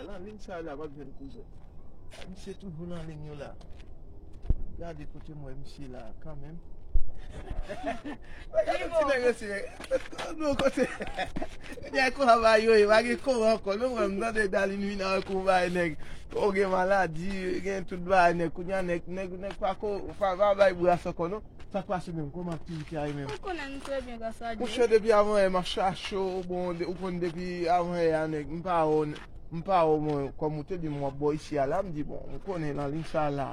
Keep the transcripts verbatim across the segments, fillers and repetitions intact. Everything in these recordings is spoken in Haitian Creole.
Nan liy sa la, w ap jwenn kouzen. Misye toujou nan liy yo la. Gade kote m wè misye la, kanmenm. Gade ti nèg yo, ti nèg. Non, kote. Nèg konba yo, e pa gen konba ankò. Non, mwen, m tande Darline vin avèk yon bagay nèg. Ou gen maladi, gen tout bagay nèg. Kounye a nèg, nèg, nèg pa ko, pa, pa bay bras ankò, non. Sa k pase menm? Kòman aktivite a ye menm? Ou konnen nou trè byen, gras a Dye. Monchè, depi avan yè, m ap chache w, bon, de, ou konn depi avan yè a, nèg, m pa wè w, m pa wè w, mwen, kòm ou te di m w ap bò isi a la, m di, bon, m konnen nan liy sa la.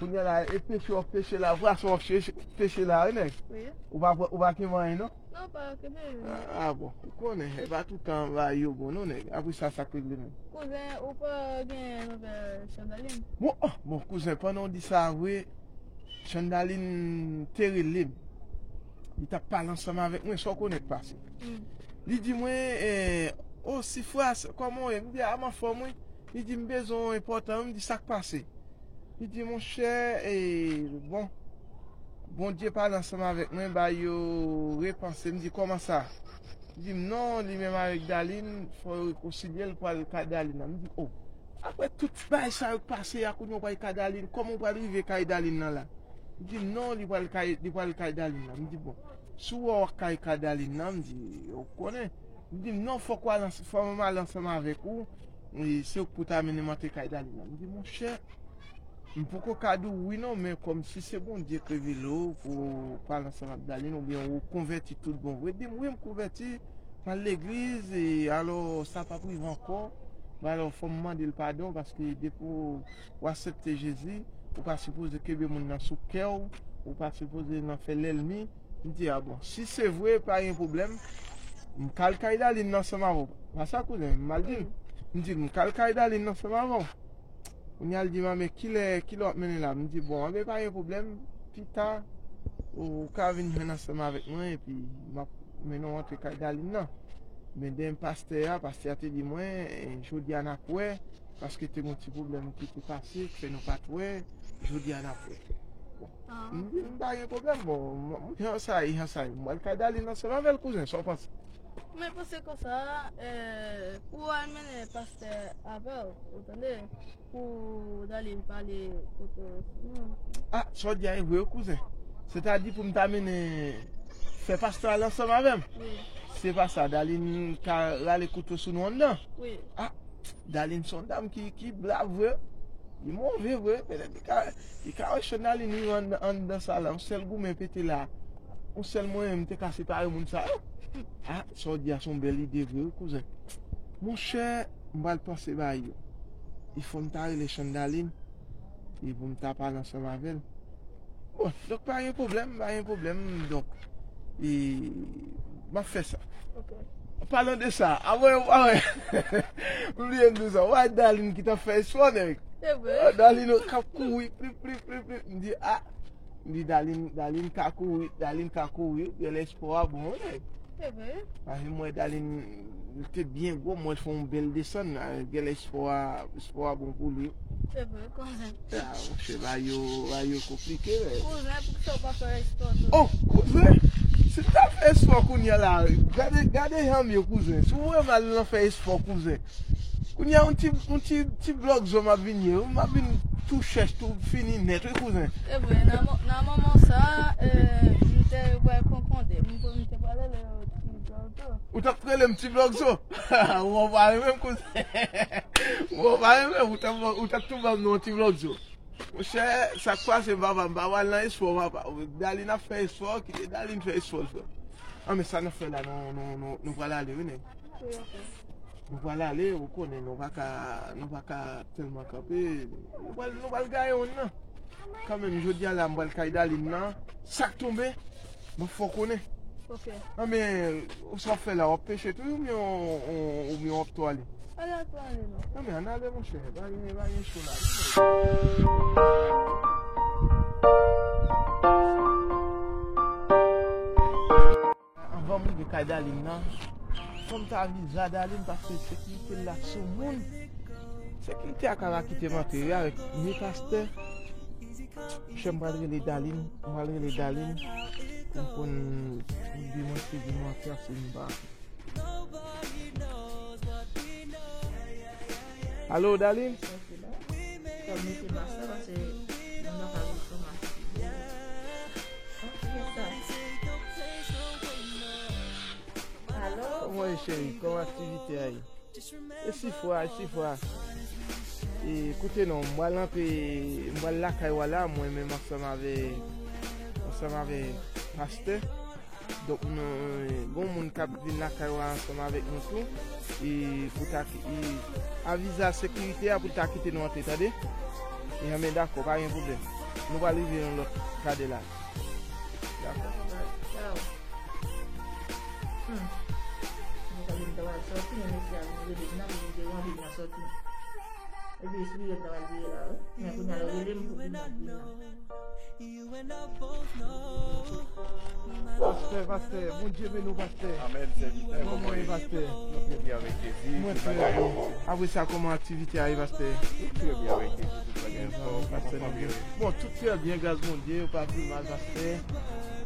Kounye a la, e peche w ap peche la, pwason w ap che-, peche la, wi, nèg. Wi. Ou pa, ou pa kenbe anyen, non? Non, pa kenbe. Ah, ah, bon, ou konnen, e pa tout tan bagay yo bon, non, nèg. Apre sa, sa k regle menm? Kouzen, ou pa gen nouvèl Chandaline? Bon, ah, bon, kouzen, pandan w di sa, vre, Chandaline te rele m. Li t ap pale ansanm avèk mwen, sa w konnen k pase. Mm. Li di mwen, eh, "O, Sifras, kòman w ye?" M di, "A, m anfòm, wi." Li di, "M bezwen w enpòtan, wi." M di, "Sa k pase?" Li di, "Monchè, eh, bon, Bondye pale ansanm avèk mwen, ba yo repanse." M di, "Kòman sa?" Li di m, "Non, li menm avèk Darline, fò yo rekonsilye, l pral kay Darline nan." M di, "O." Apre tout bagay sa yo k pase a, kounye a w pral kay Darline, kòman w pral rive kay Darline nan la? Li di m, "Non, li pral kay, li pral kay Darline nan." M di, "Bon, si w wè w kay, kay Darline nan," m di, "ou konnen." Li di m, "Non, fòk w al ans-, fò m al ansanm avèk ou, e se ou k pou ta mennen m antre kay Darline nan." M di, "Monchè, m poko ka di w wi non, men kòm si se Bondye k revele w pou w pral ansanm ak Darline, oubyen ou konvèti tout bon vre." Li di m, "Wi, m konvèti." M al legliz, e alò, sa p ap rive ankò. Bon, alò, fò m mande l padon, paske depi w, w aksepte Jezi, ou pa sipoze kenbe moun nan sou kè w, ou pa sipoze nan fè lènmi. M di, "A bon, si se vre, pa gen pwoblèm. M ka al kay Darline nan ansanm avè w." Pa sa, kouzen, m mal di l. M di l, "M ka al kay Darline nan ansanm avè w." Kounye a, l di m, "A, men kilè, kilè w ap mennen la?" M di, "Bon, anben, pa gen pwoblèm. Pita, ou ka vin jwenn ansanm avèk mwen, epi m ap mennen w antre kay Darline nan." Men dèyè pastè a, pastè a te di mwen, "Eh, jodi a n ap wè, paske te gen yon ti pwoblèm ki te pase, ki fè nou pa t wè, jodi a n ap wè." Bon, ah, m di, "M pa gen pwoblèm, bon, m, m, jan sa ye, jan sa ye. M pral kay Darline ansanm avè l, kouzen, sa w panse?" Men panse konsa, eh, pou w al mennen pastè avè w, ou tande? Pou Darline pale kote w. Ah, sa w di a e vre wi, kouzen. Sètadi pou m ta mennen fè pastè al ansanm avè m? Wi. Se pa sa, Darline ka rale kouto sou nou anndan. Wi. Ah, Darline se yon dam ki, ki brav vre. Li move vre. Petèt li ka, li ka wè Chandaline wi anndan, anndan sa la. Yon sèl goumen pete la. Yon sèl mwayen m te ka separe moun sa yo. Ah, sa w di a se yon bèl ide vre wi, kouzen. Monchè, m pral panse bagay yo. E fò m ta rele Chandaline. E pou m ta pale ansanm avè l. Bon, donk pa gen pwoblèm, pa gen pwoblèm. Donk, e, m ap fè sa. Ok. An palan de sa, avan yo pa wè. M bliye m di w sa. Ou wè Darline ki t ap fè espò, nèg. Se vre. Ah, Darline k ap kouri, plip, plip, plip, plip. M di, ah, M di Darline, Darline ka kouri, Darline ka kouri, genlè espò a bon, wi, nèg. Se vre. Paske m wè Darline, li te byen gwo, m wè l fè yon bèl desann, genlè espò a, espò a bon pou li. Se vre, kouzen. Ah, monchè, bagay yo, bagay yo konplike, men. Kouzen, poukisa w pa fè espò tou? Oh, kouzen! Si m ta fè espò kounye a la, gade, gade jan m ye, kouzen. Si w wè m al nan fè espò, kouzen. Kounye a, yon ti, yon ti, ti blòk zo m ap vin ye, wi. M ap vin tou chèch, tou fini nèt, wi, kouzen. Se vre, nan mo-, nan moman sa, eh, m te pral konkonde. M, m te pral rele w ti blòk zo. Ou t ap rele m ti blòk zo? Ou pa renmen m, kouzen. Ou pa renmen m, ou t ap, ou t ap tou ban m non ti blòk zo. Monchè, sa k pase, papa, m pa pral nan espò, papa. Darline ap fè espò, kite Darline fè espò l, frè. Ah, men sa n ap fè la, nou, nou, nou, nou pral ale, wi, nèg. Wi, ok. Nou pral ale, ou konnen, nou pa ka, nou pa ka tèlman kanpe. Nou pral, nou pral gaye youn nan. Kanmenm, jodi a la, m pral kay Darline nan. Sa k tonbe, m ap fè w konnen. Ok. Ah, men, ou sa w ap fè la, w ap peche tou, oubyen w, w, oubyen w ap tou ale? Ale, ale, ale, non. Non, men ann ale, monchè. Pa gen, pa gen cho la. Anvan m rive kay Darline nan, fò m ta avize Darline, paske sekirite l la sou moun. Sekirite a ka pa kite m antre avèk ni pastè. Monchè, m pral rele Darline, m pral rele Darline pou m konn pou m demontre di m antre a si m pa. Alo, Darline? Sòti la. Fò m mete mas la paske m pa ka wè kòman. Ok, sa. Alo? Kòman ye, cheri? Kòman aktivite a ye? E si fwa, e si fwa. E, koute non, m pral antre, m pral lakay w a la, mwen menm ansanm avèk, ansanm avèk pastè. Donk, nou, gon moun k ap vin lakay w a ansanm avèk nou tou. E, pou ta ki, e, avize a sekirite a pou ta kite nou antre, tande? E, anben, dakò, pa gen pwoblèm. Nou pral rive yon lòt kadè la. Dakò. Ciao. Hmm. Mwen ta vin ta pral sòti, men mesye a vin rele m nan, pou m te rantre nan sòti. Epi espri yo ta pral vire la, wi. Men kounye a yo rele m pou vin nan, vin nan. Pastè, pastè, Bondye beni w, pastè. Amèn, sèvitè. Kòman w ye, pastè? Nou trè byen avèk Jezi. Mwen trè byen. Apre sa, kòman aktivite a ye, pastè? Nou trè byen avèk Jezi, tout bagay anfòm, pastè, nou byen. Bon, tout trè byen, gras Bondye, yo pa pi mal, pastè.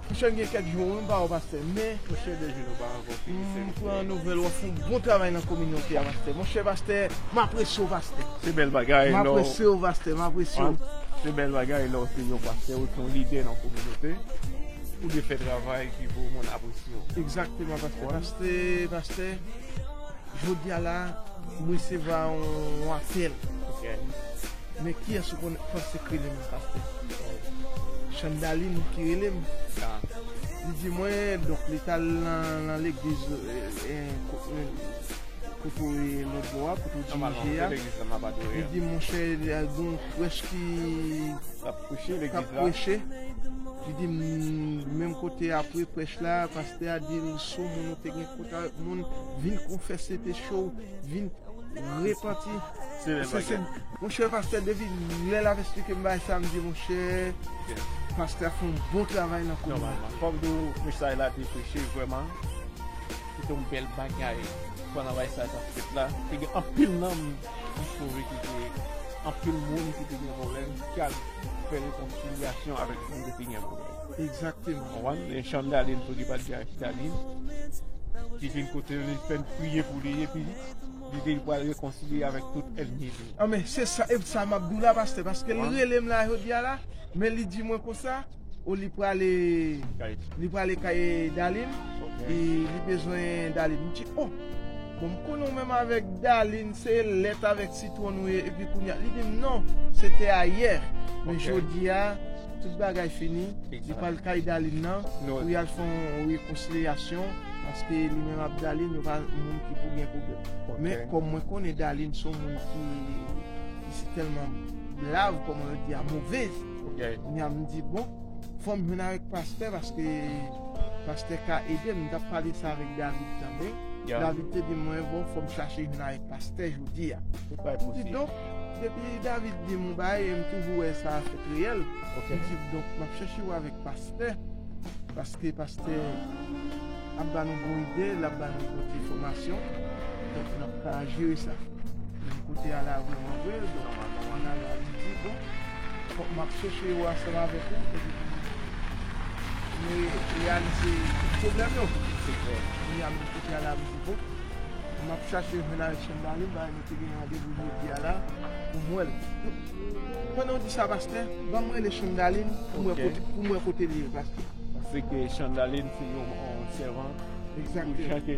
Monchè, m gen kèk jou, m pa wè w, pastè, men. Monchè, de jou nou pa ankò fini, m pran nouvèl, w ap fè yon bon travay nan kominote a, pastè. Monchè, pastè, m apresye w, pastè. Se bèl bagay, m apresye w, pastè, m apresye w. Se bèl bagay, lè w se yon pastè, ou se yon lidè nan kominote, ou dwe fè travay ki pou moun apresye w. Egzakteman, pastè. Pastè, pastè, jodi a la, m resevwa yon, yon apèl. Ok. Men kiyès ou konn panse k rele m, pastè? Chandalin ki rele m. Li di mwen, donk, li t al nan, nan legliz, eh, eh, ko-, eh, kote w ye lòt bò a, kote w dirije a. Li di, monchè, gen yon prèch ki k ap preche legliz la. K ap preche. Li di, m, menm kote apre prèch la, pastè a di l, si w moun ou te gen kont avèk moun, vin konfese peche w, vin repanti. Se bèl bagay. Monchè, pastè, depi lè l ap esplike m bagay sa, m di, monchè, pastè a fè yon bon travay nan komin nan. Nòmalman. Fò m di w, mesaj la te preche vrèman. Se te yon bèl bagay. Pandan bagay sa t ap fèt la, te gen anpil nanm ki sove, ki te, anpil moun ki te gen pwoblèm, ki al fè rekonsilyasyon avèk moun ki te gen pwoblèm. Egzakteman. Konprann? E Chandalin tou ki pa t gen Chandalin, ki vin kote li, fè n priye pou li, epi li di li pral rekonsilye avèk tout ènmi li. Anben, se sa, e sa m ap di w la, pastè, paske l rele m la jodi a la, men li di mwen konsa, o li prale, li prale kay Dalin, e li bezwen Dalin. M di, o, bon, m konnen w menm avèk Dalin, se lèt avèk sitwon nou ye, epi kounye a, li di m, non, se te ayè, men jodi a, tout bagay fini, li pral kay Dalin nan, pou y al fè yon rekonsilyasyon, paske li menm ap Dalin, yo pa moun ki pou gen pwoblèm. Men, kòm mwen konnen Dalin se yon moun ki, ki si tèlman blav, kòman yo di a, move, kounye a m di, bon, fò m jwenn avèk pastè, paske pastè ka ede m. M t ap pale sa avèk David tanmen. David te di mwen, bon, fò m chache jwenn avèk pastè jodi a. M di, donk, depi David di m yon bagay, m toujou wè sa fèt reyèl. M di, donk, m ap chache wè avèk pastè, paske pastè ap ba nou bon ide, l ap ba nou bon enfòmasyon. Donk, n ap ka jere sa. Menm kote a la, vrèman vre, donk, m al la, li di, bon, fòk m ap chèche yo ansanm avèk ou, epi pou nou reyalize tout pwoblèm yo. Se klè. Kounye a, menm kote a la, m di, bon, m ap chache jwenn avèk Chandalin, bagay nou te gen randevou jodi a la, pou m wè l. Pandan w di sa, pastè, ban m rele Chandalin, pou m wè kote, pou m wè kote li ye, pastè. Paske Chandalin se yon, yon sèvant. Egzakteman. Pou jan ke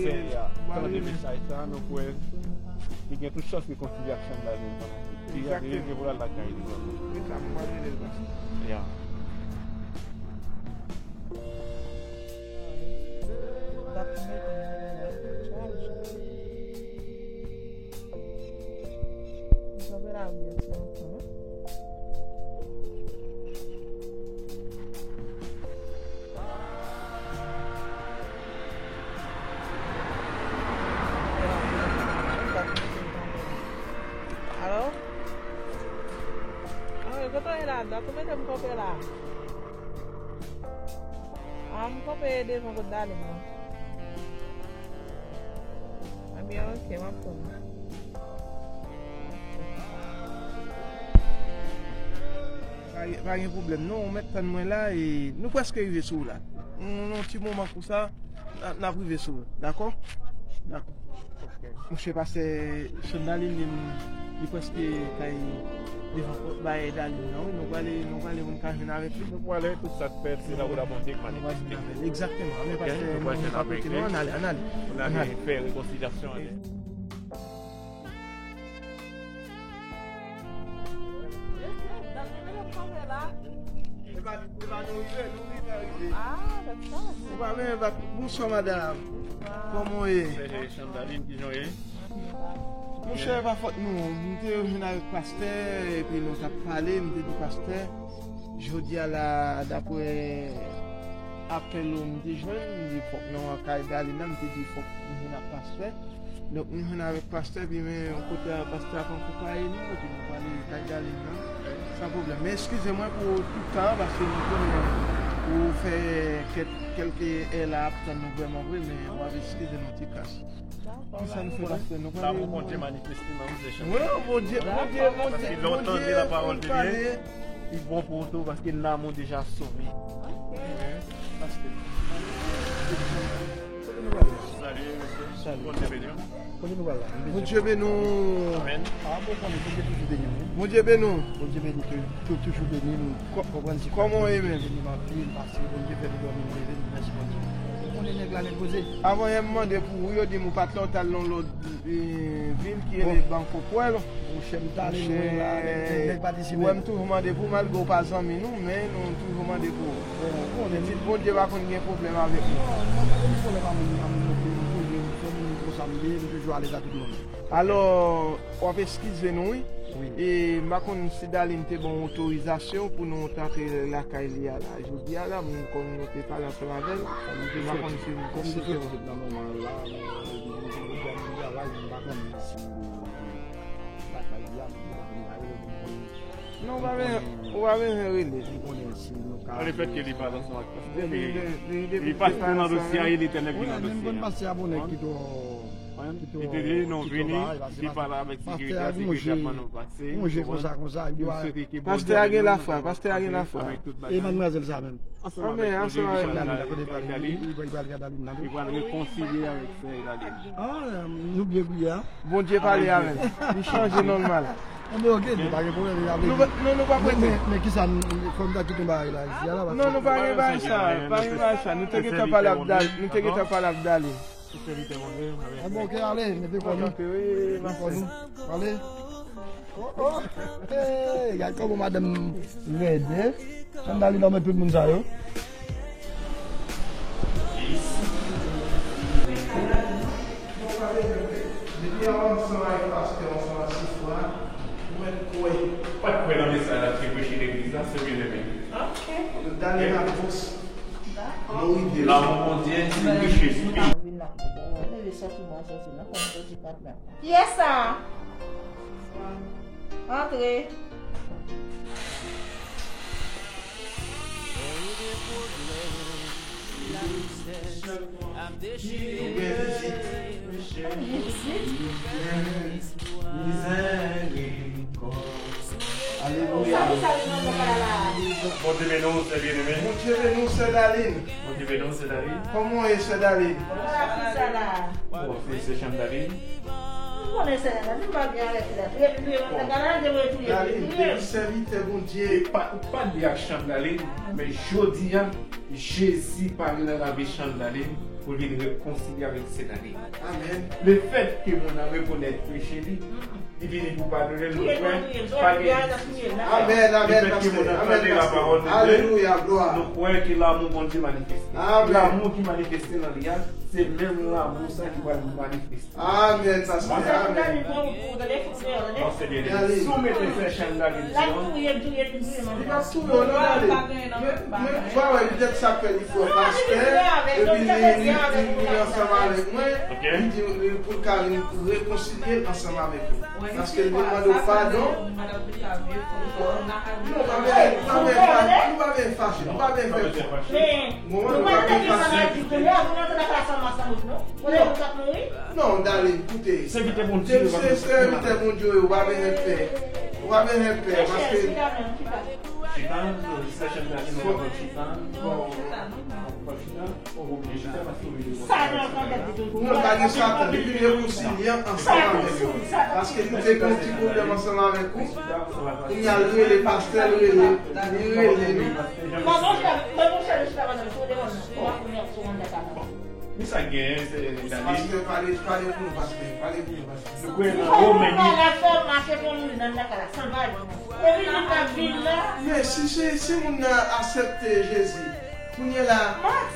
Seyè a tande mesaj sa, nou kwè li gen tout chans rekonsilye ak Chandalin. Egzakteman. Li gen pou l al lakay li vrèman. Se sa, m pral rele l, pastè. Ya. Alo? Alo, kote w ye la? Dat ou mete m kanpe la. A, m kanpe devan kot Dalin nan. Ebyen, ok, m ap tann. Pa, pa gen pwoblèm, non, ou mèt tann mwen la, e nou prèske rive sou ou la. Nou, nou, ti moman konsa, n a, n ap rive sou ou, dakò? Dakò. Monchè, pastè Chandalin, li, li prèske kay devan pòt bay Dalin nan, wi. Nou prale, nou prale pou n ka jwenn avèk li. Nou prale, tout sa k fèt, se la pou la Bondye k manifeste. Egzakteman. Men pastè, nou pa kote nou, ann ale, ann ale. Pou n ale fè rekonsilyasyon an. Epa, epa, nou rive, nou rive, rive. Ah, that's fine. Ou pa menm bat. Bonswa, madanm. Bonswa. Kòman w ye? Sè Chandalin, kijan w ye? Monchè, pa fòt nou. M te jwenn avèk pastè, epi nou t ap pale, m te di pastè, jodi a la, daprè apèl ou m te jwenn, m di fòk nou an kay Dalin nan, m te di fòk nou jwenn ak pastè. Donk, nou jwenn avèk pastè, epi men yon kote a, pastè ap akonpaye nou, epi nou prale kay Dalin nan, san pwoblèm. Men eskize mwen pou tout tan an, paske nou konnen ou fè kèk, kèlke è la ap tann nou vrèman vre, men w ap eskize nou ti kras. Kisa nou fè, pastè? Nou prale. Lanmou Bondye manifeste nan nou, se chanje. Wi, Bondye, Bondye, Bondye, Bondye pale. Li bon pou ou tou, paske nanm ou deja sove. Ok. Pastè. Kote nou prale? Salut, mesye. Salut. Bondye beni w. Kote nou prale la? Bondye beni w. Amèn. Ah, bon, konnen, Bondye toujou beni w, wi. Bondye beni w. Bondye beni tou, tou, toujou beni nou. Ko-, konprann se kòman w ye menm? Beni m anpil, paske Bondye fè nou dòmi, nou leve, nou mèsi Bondye. Ou konnen nèg la, nèg poze. Avan yè m mande pou ou, yo di m ou pa t la, ou t al nan lòt, eh, vil ki rele Banco Pueblo. Monchè, m t ale lwen la, nèg, nèg, nèg pa t isi menm. Ou wè m toujou mande pou w, malgre w pa zanmi nou, men nou toujou mande pou ou. Bon, bon, pitit Bondye pa konn gen pwoblèm avèk nou. Non, mwen pa gen pwoblèm ak moun, ak moun non plis, m toujou, m se yon moun konsa m ye, m toujou alèz ak tout moun. Alò, w ap eskize nou, wi. Wi. E m pa konn si Dalin te ban w otorizasyon pou nou t antre lakay li a la. Jodi a la, m, kòm nou te pale ansanm avè l, m pa konn si nou te nan moman la, m pa konn si lakay li a, m pa konn. Non, ou pa bezwen, ou pa bezwen rele. M konnen si nou ka. Lefètke li pale ansanm ak pastè, li, li, li, li pastè nan dosye a, e Letènèl ki nan dosye a. Wi, men m konn pastè a bon nèg ki twò, ki twò, ki twò bagay, paske pastè a gon je, gon je konsa, konsa, li dwe. Pastè a gen lafwa, pastè a gen lafwa. E madmwazèl sa menm. Ansanm avèk Bondye, Richard Dalin, li pral, li pral rekonsilye avèk sè Dalin. Ah, nou byen priye a. Bondye pale avè l. Li chanje nòmal. Anben, ok, nou pa gen pwoblèm, li ap vle di. Nou pa, non, nou pa prete. Men, men, men kisa, fò m ta kite yon bagay la, isi a la, paske. Non, nou pa gen bagay sa, pa gen bagay sa. Nou te gentan pale ak Dal-, nou te gentan pale ak Dalin. Anben, ok, ale, mete kò nou. Mete kò nou. Ale. Oh, oh. Hey, gad kòman madanm rèd, eh. Chandalin, nonmen tout moun sa yo. Depi ansanm avèk pastè, ansanm ak Sifra, ou mèt kwè. Pa t kwè nan mesaj la ki preche legliz la, se byeneme. Ok. Dale la pous. Dakò. Nou rive. Lanmou Bondye, se preche. Leve sòti mwa Jezi nan kòm Jezi pa t la. Kiyès sa? Antre. Ou gen vizit. Vizit? Mizèrikòd. Alelouya. Sa ki sa li nan kay la? Bondye beni w, sè byeneme. Bondye beni w, sè Dalin. Bondye beni w, sè Dalin. Kòman w ye, sè Dalin? Kòman la fi sa la? Bon, se, se Chandalin. M konnen sè Dalin, m pa byen avèk sè Dalin. Touye, touye, touye, touye, touye. Dalin, depi sèvitè Bondye. Ou pa, ou pa byen ak Chandalin, men jodi a, Jezi pare nan lavi Chandalin pou l vin rekonsilye avèk sè Dalin. Amèn. Lefètke moun nan rekonèt peche li, li vini pou padone l, nou kwè pa gen. Amèn, amèn, pastè. Amèn, pastè. Alelouya, glwa. Nou kwè ke lanmou Bondye manifeste. Amèn. Lanmou ki manifeste nan li a, se menm lanmou sa ki pral manifeste. Amèn, pastè. Amèn. Pastè Chandalin, bon, ou tande, fout deyò, tande. Pastè byeneme, si w mete sè Chandalin deyò, li p ap touye w, non, Dalin. Men, men, w pa wè, petèt sa k fè li fè pastè, epi li, li, li, li ansanm avèk mwen, li di, li, pou l ka vin rekonsilye l ansanm avèk nou. Paske l vin mande w padon. Non, pa bezwen, pa bezwen fache, nou pa bezwen fache, nou pa bezwen fè kò. Bon, nou pa bezwen fache. Non, Dalin, koute. Sèvitè Bondye, se, se sèvitè Bondye, ou pa bezwen pè. Ou pa bezwen pè, paske Sa chanm la, nou pa chita. Bon, pa chita. Ou oblije chita paske ou vle. Sa nan fè tèt li toujou. Non, pa gen Satan. Li vle rekonsilye ansanm avèk yo. Paske li te gen yon ti pwoblèm ansanm avèk ou. Kounye a, l rele pastè, l rele, li rele li. Bon, monchè, bon, monchè, chita pandan l sou devan nou. Ou pa konnen sou wanda ka la. Men sa genyen, se Dani. Pastè, pale, pale pou nou, pastè. Pale pou nou, pastè. Nou kwè nan Women uit. Bagay fè mache pou moun nan lakay la, san bagay pou nou. Epi li pa vin la. Men si se, si moun nan aksepte Jezi, kounye la,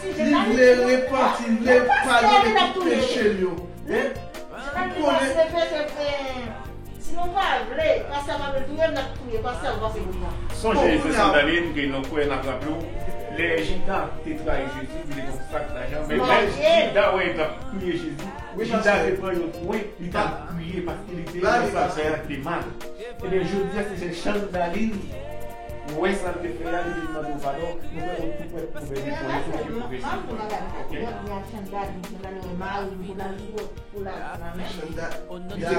li vle repanti, li vle padone tout peche l yo. Hein? Ou konnen? Si nou pa vle, pastè pa vle touye, n ap touye pastè, ou pase pou nou. Sonje, se Sandalin ke nou kwè n ap raple w, lè Jida te trayi Jezi, li te pran sak lajan, men lè Jida wè l t ap touye Jezi, Jida te pran yon pwen, li t ap kriye paske li te wè sa fè a te mal. Ebyen, jodi a, se Sandalin, ou wè sa l te fè a, li vin mande w padon, nou kwè nou tout pwèt pou beni pou Jezi ki pou Jezi. Ok? Pou la, pou la, pou la. Chanda,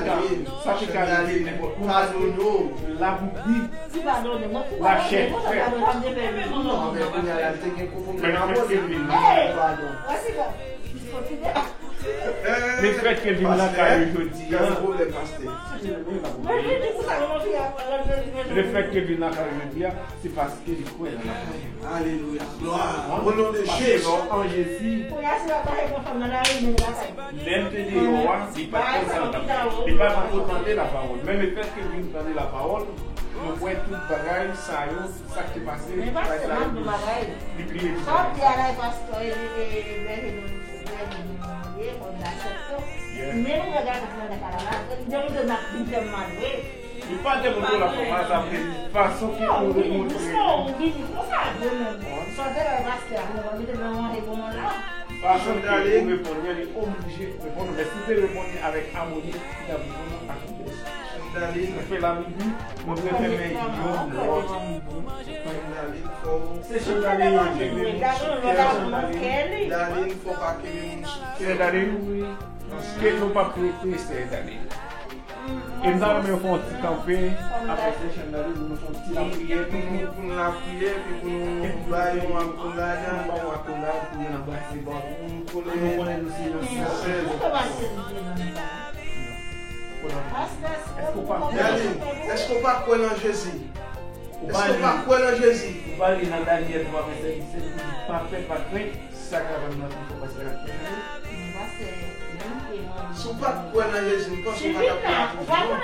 Dalin, sa te ka rive nenpòt moun, paske Labib di, lachè fèb. Non, men kounye a la, li te gen pwoblèm avè l. Lefètke l vin lakay ou jodi a, lefètke l vin lakay ou jodi a, se paske li kwè nan lapawòl. Alelouya. Glwa. O non de Jezi. An Jezi. Lè l te deyò a, li pa t konn sa l t ap fè. Li pa t anko tande lapawòl. Men lefètke l vin tande lapawòl, nou kwè tout bagay sa yo, sa k te pase, bagay sa yo, li bliye tout bagay. Yes. Li pa te montre w la fòm a sa, men fason ke ou remontre. Fason ke ou reponn li, li oblije reponn li avèk amoni, li ta reponn ak fidèl. Ou fè la Bib, montre fèmen yon lòt. Se Chandalin ki rele moun sou tè, Chandalin. Dalin, fò pa kenbe moun sou tè. Chandalin, ke nou p ap rete, sè Dalin. E m ta renmen fè yon ti kanpe, apre sè Chandalin, pou nou fè yon ti lapriyè, pou nou, pou nou lapriyè, epi pou nou bay yon akolad, pou nou bay yon akolad, pou nou anbrase bò, pou nou konnen nou se yon sèl. Èske w pa kwè nan Jezi? Èske w pa kwè nan Jezi? Ou pa li, ou pa li nan Danyèl twa vèsè disèt, li di, pa pè, pa krent, sa k ap vin nan pito pase sa k ap fè. Si w pa t kwè nan Jezi, m panse w pa t ap pran prizon.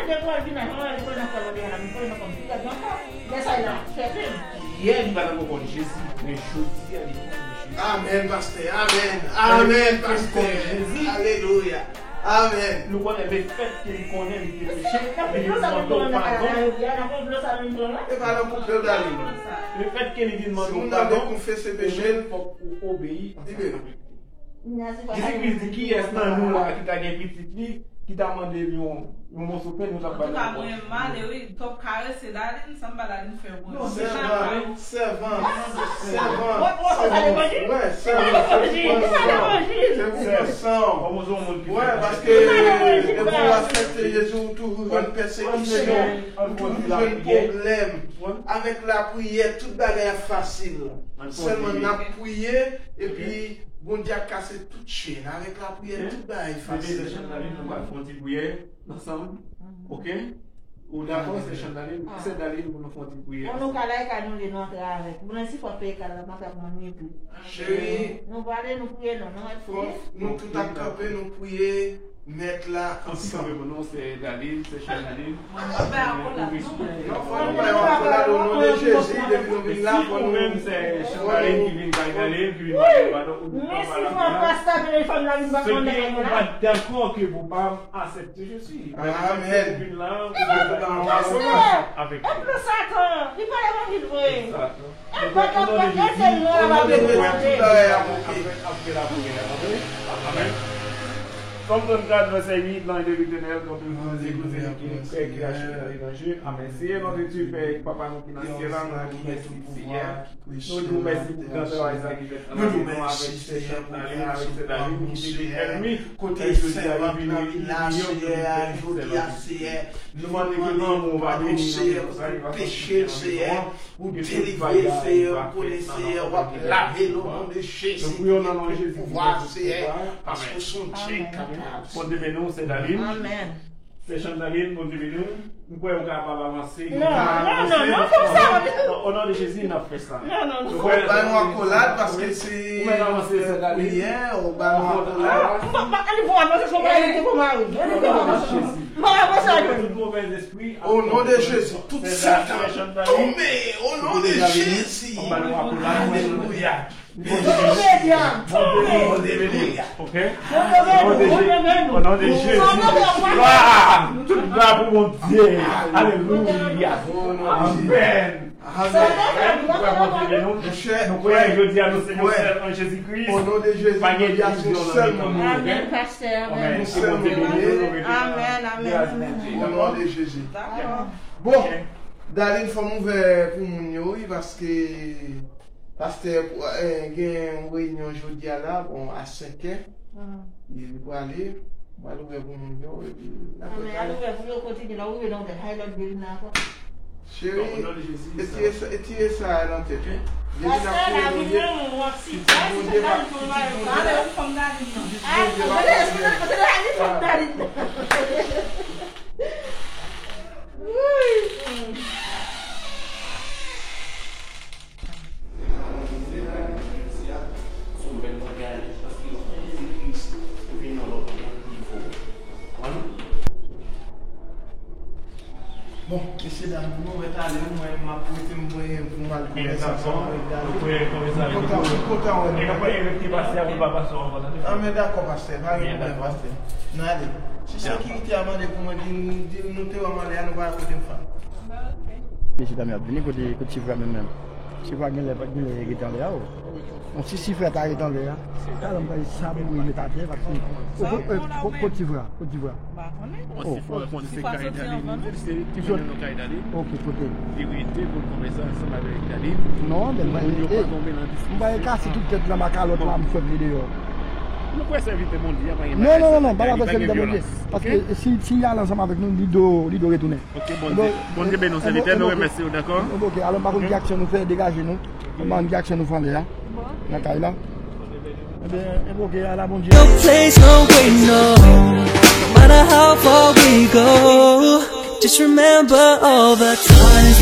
Yè, li pa t ankò konn Jezi, men jodi a, li konn Jezi. Amèn, pastè. Amèn. Amèn, pastè. Alelouya. Amèn. Nou konnen lefètke li konnen li te peche, li vin mande w padon. E pa nan koupe w, Dali. Lefètke li vin mande w padon, ou menm fòk ou obeyi ansanm avèk li. Jezi Kris di, kiyès nan nou la ki ta gen pitit li, ki ta mande l yon, yon moso pen, nou t ap ba l yon moso pen. Antouka, mwen male, wi. Top kare, se Dali. Sa m pa la, li fè bon. Non, sèvan, sèvan, sèvan, sèvan. Wè, sèvan, se pou pran san. Se pou pran san. Wè, paske depi w aksepte Jezi, ou toujou jwenn pèsekisyon, ou toujou jwenn pwoblèm. Avèk lapriyè, tout bagay ap fasil. Sèlman n ap priye, epi Bondye ap kase tout chèn. Avèk lapriyè, tout bagay fasil. Depi se chanm lavi, nou pral fè yon ti priyè. Ansanm. Ok? Ou dakò, sè Chandalin? Sè Dalin, pou nou fè yon ti priyè ansanm. Bon, nou ka la, e ka nou li, nou antre avèk. Bon, si fò peye kal la, pa ka pran nwi tou. Cheri. Nou pale, nou priye, non, nou mèt priye. Nou tout ap kanpe, nou priye, mèt la ansanm. Kanpe pou nou, sè Dalin, sè Chandalin. Non, fò nou bay yon akolad o non de Jezi, depi nou vin la, fò nou. Menm sè Chandalin ki vin bay Dalin, ki vin bay Dalin, ou nou pa la. Sè ki ou pa dakò ke pou pa Aksepte Jezi. Amèn. Ou vin la, ou vin la ansanm avèk li. Satan, li pa levanjil vre. Apre lapriyè, apre, apre lapriyè, apre. Amèn. Sòm trannkat, vèsè uit, l'ange de l'Éternel, quand il vous écoute, qui est prêt, qui achève dans l'évangile. Amen. Seyè, nou te di, Pè, Papa nou ki nan syèl la, nou di w mèsi, Seyè. Nou di w mèsi pou gran travay sa ki fèt nan lavi nou avèk Seyè Chantaline, avèk Sè Daline, ki te di ènmi, kote jodi a, yo vini, yo vini, yo vini, Seyè. Nou mande ke lanmou w pa beni nou, Seyè, pou tout peche, Seyè. Ou delivre, Seyè, ou konnen, Seyè, w ap lave l o non de Jezi, ki gen tout pouvwa, Seyè, paske w se yon Dye kapab. Bondye beni w, Sè Daline. Amèn. Sè Chantaline, Bondye beni w. M kwè ou kapab avanse. Non, non, non, non, fè sa. O non de Jezi, n ap fè sa. Non, non, non. Ou bay yon akolad paske se priyè, ou bay yon akolad. M pa, m pa, li pou avanse, se yon bagay li te pou mari. Li te pou avanse. M pa avanse avè l. Tout movèz espri. O non de Jezi, tout Satan tonbe. O non de Jezi. Alelouya. Tonbe, dyab, tonbe. Alelouya. Ok. Tonbe, tonbe. O non de Jezi. Glwa. Tout glwa pou Bondye. Alelouya. Amèn. Amèn. Nou kwè Bondye beni nou. Nou kwè jodi a nou se yon sèl an Jezi Kris. O non de Jezi, pa gen divizyon nan mitan nou. Amèn, pastè. Amèn. Amèn. Ke Bondye beni nou, nou rete nan gras Bondye. Amèn, amèn. O non de Jezi. Dakò. Bon, Daline, fò m ouvè pou moun yo, wi, paske pastè, eh, gen yon reyinyon jodi a la, bon, a senkè. Li, li prale, m al ouvè pou moun yo, epi n ap fè talè. Al ouvè pou yo, kontinye, lè w rive nan otèl, hay lòt vin la ankò. Cheri, etire sa, etire sa a nan tèt ou. Depi n ap priye Bondye, pitit Bondye pa, pitit Bondye pa, pitit Bondye pa. Bon, mesye dam, pou nou mèt ale, mwen, m ap rete, m preye pou m al konvèsasyon avèk David. M kontan, m kontan wè nou. Anben, dakò, pastè, pa gen pwoblèm, pastè. N ale. Si sekirite a mande pou mwen, di l, di l nou te wè m anlè a, nou pa kote m fann. Mesye dam yo ap vini, kote, kote ti frè menm menm. Ti frè gen lè, gen lè rete anlè a, o. Bon, si, si frè ta rete anlè a, talè m pral sa pou mwen met atè, paske, o, o, o, kot ti frè, kot ti frè. Bon, si frè konn se kay Daline, li di se li ki mennen nou kay Daline. Ok, kote? Li rete pou l konvèse ansanm avèk Daline. Non, men mwen, moun yo pa tonbe nan diskisyon. M pral kase tout tèt nan makalòt la, m fè vide deyò. Nou kwè sèvitè Bondye a, pa gen bagay sa. Non, non, non, non, pa gen sèvitè Bondye. Paske si, si y al ansanm avèk nou, li do, li do retounen. Ok, Bondye, Bondye beni w, sèvitè, nou remèsye w, dakò? Ok, alò, m pa konn ki aksyon nou fè, degaje nou. M pa konn ki aksyon nou fè anlè a, nan kay la. Ebyen, ebyen, ok, ala Bondye. No place, no way, no. No matter how far we go, just remember all the times